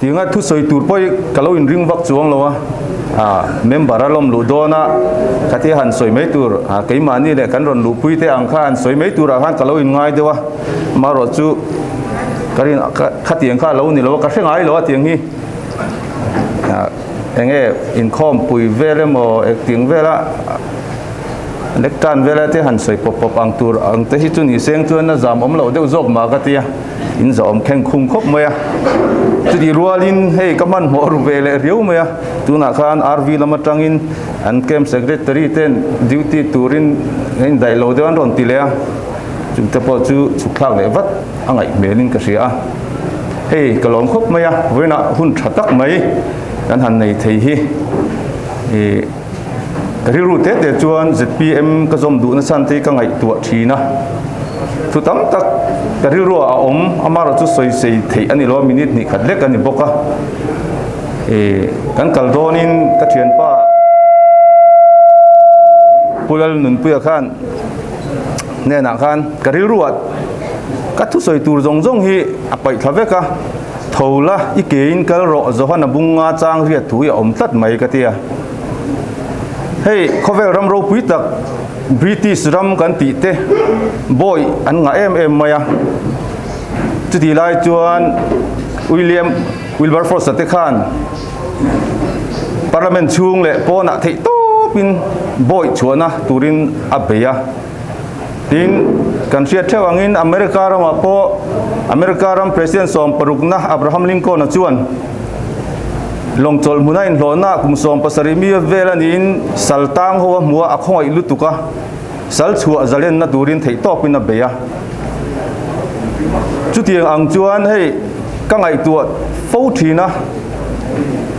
Tinga thusawi tur pawh hi ka lo inring vak chuang lo a, member a lawm luh dawn a, khatia han sawi mai tur, keimahni leh kan rawn luhpui te ang kha han sawi mai turah khan ka lo inngai deuh a, amaherawh chu ka rin khatiang kha a lo ni lo a, ka hre ngai lo a tiang hi eng nge inkhawmpui vel emaw engting vela lectern vela te han sawi pawp pawp ang tur ang te hi chu ni seng chuan a zam awm loh deuh zawk mah ka tia. In zawm kheng khum khawp mai a, chutih rualin hei ka hmanhmawh ru ve leh riau mai a, tunah khan RV lam atangin an camp secretary ten duty turin a indaih lo deuh an rawn ti leh a, chungte pawh chu chhuk thlak leh vat a ngaih hmelin ka hria a, hei ka lawm khawp mai a, vawiinah hun tha tak mai kan han nei thei hi ih ka rilru te te chuan zpm ka zawm duhna chhan te hi ka ngaihtuah thin a, thu tam tak ka rilruah a awm amaherawh chu sawi sei theih a ni lo a minute hnih khat lek a ni bawk a ih kan kal dawnin ka thianpa Pu Lalnunpuia khan hnenah khan ka rilruah ka thusawi tur zawng zawng hi a paih thla vek a tho la i kein kal rawh Johana bunga chang riat thu hi a awm tlat mai ka ti a. Hei khawvel ram ropui tak British ram kan tih te bawi an ngah em em mai a. Chutih lai chuan William Wilberforce-a te khan Parliament chhung leh pawnah theih tawpin bawi chhuahna turin a bei a. Tin, kan hriat theuh angin America ramah pawh America ram President sawmparukna Abraham Lincoln-a chuan Lawng chawlh hmuna inhlawhna kum 70 mi vel a niin sal tang ho a hmu a, a khawngaih lutuk a, sal chhuah zalenna turin theih tawpin a bei a. Chutiang ang chuan hei ka ngaihtuah fo thin a,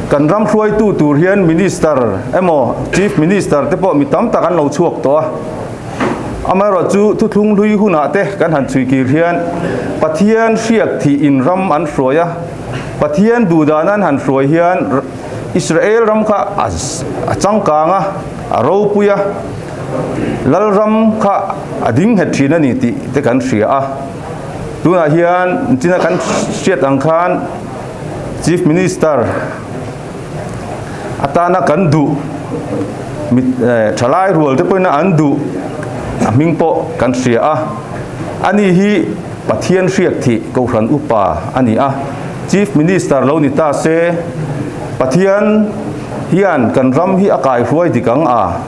kan ram hruaitu tur hian Minister emaw Chief Minister te pawh mi tam tak an lo chhuak tawh a. Amaherawh chu thuthlung hlui hunah te kan han chhui kir hian Pathian hriak thih in ram an hruai a, Pathian duhdan an han hruai hian Israel ram kha a changkang a, a ropui a, Lalram kha a ding nghet thin a ni tih te kan hria a. Tunah hian china kan hriat ang khan Chief Minister atana kan duh mit thalai rual te pawhin an duh a hming pawh kan hria a. Ani hi Pathian hriat thih Kohhran Upa a ni a, Chief Minister lo ni ta se, Pathian hian kan ram hi a kaihruai dik ang a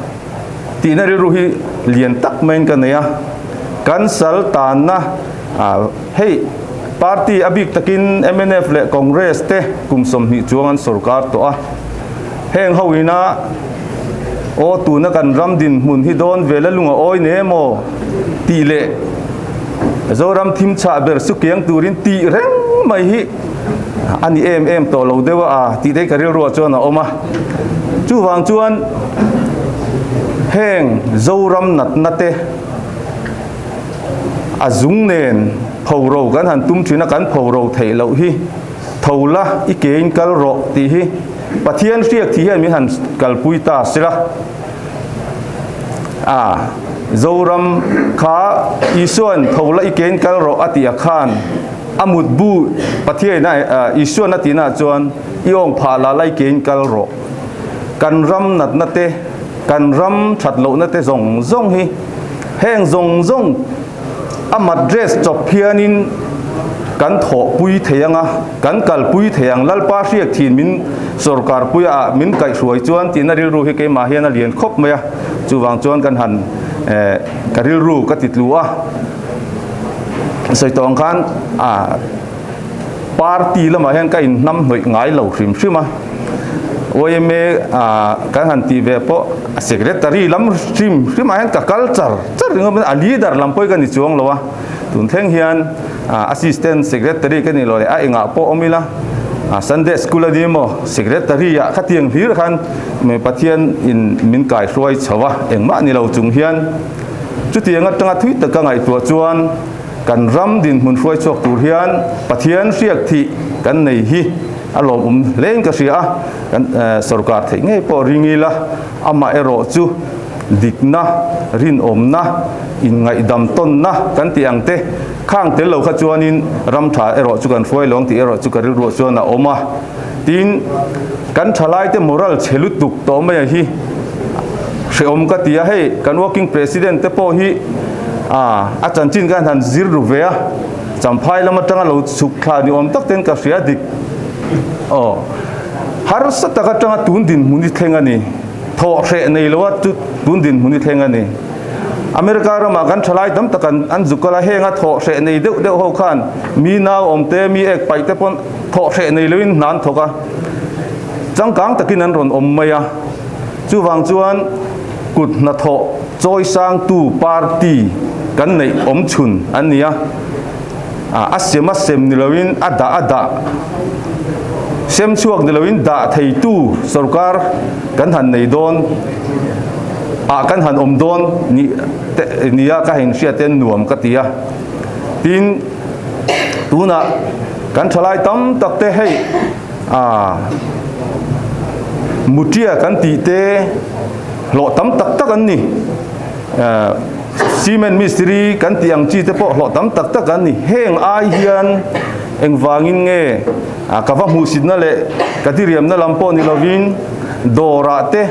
tihna rilru hi lian tak maiin ka nei a. Kan sal tanna hei party a bik takin mnf leh Congress te kum 20 chuang an sorkar tawh a, heng ho ina aw tuna kan ram dinhmun hi dawn vel a lung a awi ne maw tih leh Zoram thim chhah ber su kiang turin tih reng mai hi a ni em em tawh lo deuh a tih te hi ka rilruah chuan a awm a. Chuvang chuan heng Zoram natna te a zung nen phoro kan han tum thin a, kan phoro theih loh hi tho la i kein kal rawh tih hi Pathian hriak thih hian min han kalpui ta sela. A, Zoram kha Isua'n tho la i kein kal rawh a tih ah khan a mut bu Pathiain a Isua'n a tihna ah chuan i awng phah la la i kein kal rawh. Kan ram natna te, kan ram that lohna te zawng zawng hi heng zawng zawng a mat dress chawp hianin kan thawhpui thei ang a, kan kalpui thei ang. Lalpa hriak thin min sawrkarpui a, min kaihhruai chuan tihna rilru hi keimah hian a lian khawp mai a, chuvang chuan kan han ka rilru ka ti tlu a. Sawi tawh ang khan party lamah hian ka inhnamhnawih ngai lo hrim hrim a. Yma kan han tih ve pawh a secretary lam hrim hrimah hian ka kal char char ringawt a leader lam pawh hi ka ni chuang lo a tun thleng hian assistant secretary ka ni lo leh a engah pawh awm ila Sunday school a ni emaw secretary ah khatiang hlir khan Pathian in min kai hruai chho a engmah ni lo chung hian chutiang atanga thui taka ngaihtuah chuan Kan ram dinhmun hruai chhuak tur hian Pathian hriak thih kan nei hi a lawmawm hlein ka hria a, kan sorkar theih ngei pawh ring ila, amah erawh chu dikna, rinawmna, inngaihdam tawnna kan tih ang te Khang tel lo kha chuanin ram tha erawh chu kan hruai lo ang tih erawh chu ka rilruah chuan a awm a. Tin, kan thalaite moral chhe lutuk tawh mai a hi hrehawm ka ti a, hei kan working president te pawh hi a chanchin khan han zir ru ve a, Champhai lam atanga lo chhuk thla ni awm tak ten ka hria dik. Aw, harsa tak atanga tun dinhmun hi thleng a ni. Thawh hreh nei lo a chu tun dinhmun hi thleng a ni. America ramah kan thalai tam tak an an zuk kal a, heng a thawh hreh nei deuh deuh ho khan mi nau awm te, mi ek paih te pawn thawh hreh nei loin hna an thawk a, changkang takin an rawn awm mai a. Chuvang chuan kut hnathawh chawisangtu party kan neih awm chhun an ni a, a sem a sem ni loin a dah a dah sem chhuak ni loin dah theitu sorkar kan han nei dawn ah kan han awm dawn ni nia ka hein hriat ten nuam ka ti a. Tin, tunah kan thalai tam tak te hei ah mutia kan tih te hlawh tam tak tak an ni. Cement mistiri kan tih ang chi te pawh hlawh tam tak tak an ni. Heng ai hian engvangin nge ka va hmuhsitna leh ka diriamna lam pawh ni lovin dawrah te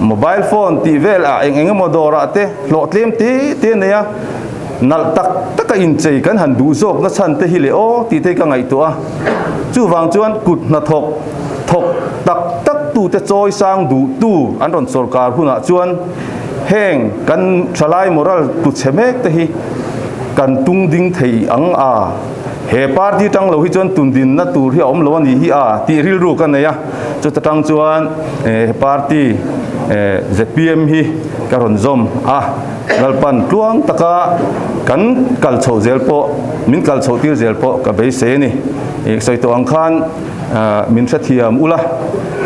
mobile phone tih vel ah eng eng emaw dawrah te hlawh tlem te te a nei a, nalh tak taka inchei kan han duh zawkna chhan te hi leh aw tih te hi ka ngaihtuah a. Chuvang chuan kut hnathawk thawk tak tak tute chawi sang duhtu an rawn sawrkar hunah chuan heng kan thalai moral tu chhe mek te hi kan tung ding thei ang a, he party tang lo hi chuan tundinna tur hi a awm lo a nih hi a tih rilru ka nei a, chuta tang chuan he party zpm hi ka rawn zawm a, Lalpan tluang taka kan kal chhoh zel pawh min kal chhoh tir zel pawh ka beisei a ni. Sawi tawh ang khan min hrethiam ula,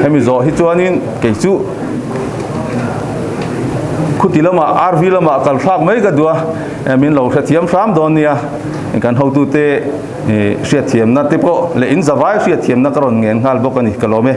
hemi zawh hi chuanin kei chu khuti lamah RV lamah kal thlak mai ka duh a, min lo hrethiam hram dawn nia, kan hotute hriatthiamna te pawh leh in zavai hriatthiamna ka rawn ngen nghal bawk a ni, ka lawm e.